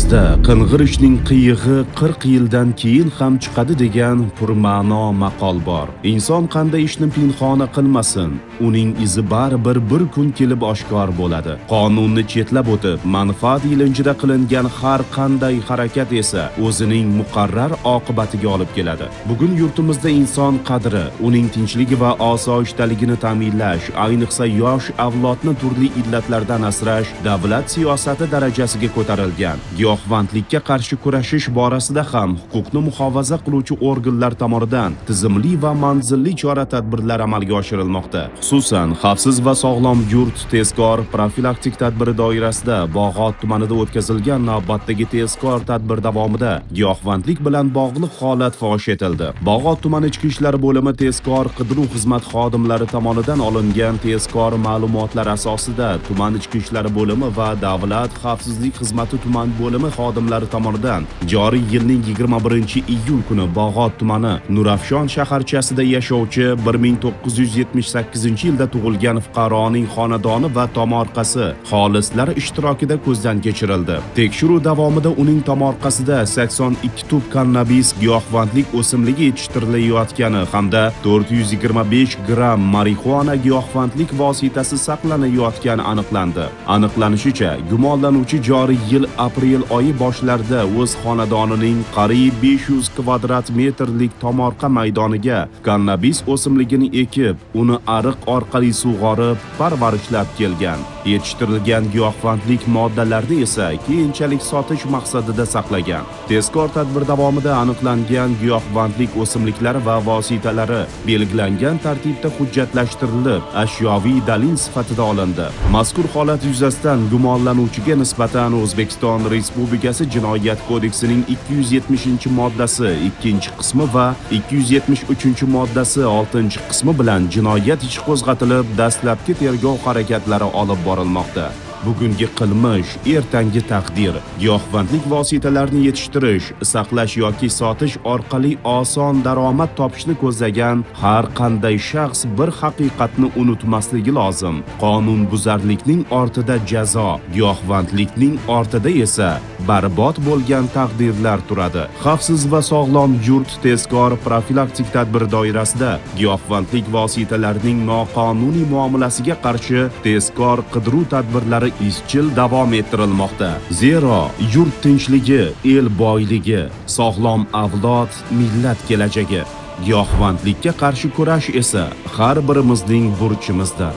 Xalqimizda qing'ir ishning qiyig'i 40 yildan keyin ham chiqadi degan purma'no maqol bor. Inson qanday ishni pinhona qilmasin, uning izi baribir bir kun kelib oshkor bo'ladi. Qonunni chetlab o'tib, manfaat ilinjida qilingan har qanday harakat esa o'zining muqarrar oqibatiga olib keladi. Bugun yurtimizda inson qadri, uning tinchligi va osoyishtaligini ta'minlash, ayniqsa yosh avlodni turli illatlardan asrash davlat siyosati darajasiga ko'tarilgan. Giyohvandlikka qarshi kurashish borasida ham huquqni muhofaza qiluvchi organlar tomonidan tizimli va manzilli chora-tadbirlar amalga oshirilmoqda. Xususan, xavfsiz va sog'lom yurt tezkor profilaktik tadbiri doirasida Bog'ot tumanida o'tkazilgan navbatdagi tezkor tadbir davomida giyohvandlik bilan bog'liq holat fosh etildi. Bog'ot tumani ichki ishlar bo'limi tezkor qidiruv xizmat xodimlari tomonidan olingan tezkor ma'lumotlar asosida tuman ichki ishlar bo'limi va davlat xavfsizlik xizmati tuman bo'limi xodimlari tomonidan joriy yilning 21-iyul kuni Bog'ot tumani Nurafshon shaharchasida yashovchi 1978-yilda tug'ilgan fuqaroning xonadoni va tomorqasi xolislar ishtirokida ko'zdan kechirildi. Tekshiruv davomida uning tomorqasida 82 tup kannabis giyohvandlik o'simligi yetishtirilayotgani hamda 425 gramm marixuana giyohvandlik vositasi saqlanayotgani aniqlandi. Aniqlanishicha, gumonlanuvchi joriy yil aprel oyi boshlarida o'z xonadonining qariyb 500 kvadrat metrlik tomorqa maydoniga kannabis o'simligini ekib, uni ariq orqali sug'orib, parvarishlab kelgan. Yetishtirilgan giyohvandlik moddalarni esa keyinchalik sotish maqsadida saqlagan. Tezkor tadbir davomida aniqlangan giyohvandlik o'simliklari va vositalari belgilangan tartibda hujjatlashtirilib, ashyoviy dalil sifatida olindi. Mazkur holat yuzasidan gumonlanuvchiga nisbatan O'zbekiston Respublikasi Jinoyat kodeksining 270-moddasi 2-qismi va 273-moddasi 6-qismi bilan jinoyat ishi qo'zg'atilib, dastlabki tergov harakatlari olib borilmoqda. Bugungi qilmish, ertangi taqdir. Giyohvandlik vositalarini yetishtirish, saqlash yoki sotish orqali oson daromad topishni ko'zlagan har qanday shaxs bir haqiqatni unutmasligi lozim. Qonunbuzarlikning ortida jazo, giyohvandlikning ortida esa barbod bo'lgan taqdirlar turadi. Xavfsiz va sog'lom yurt tezkor profilaktik tadbiri doirasida giyohvandlik vositalarining noqonuniy muomalasiga qarshi tezkor qidiruv tadbirlari izchil davom ettirilmoqda. Zero yurt tinchligi, el boyligi, sog'lom avlod, millat kelajagi. Giyohvandlikka qarshi kurash esa har birimizning burchimizdir.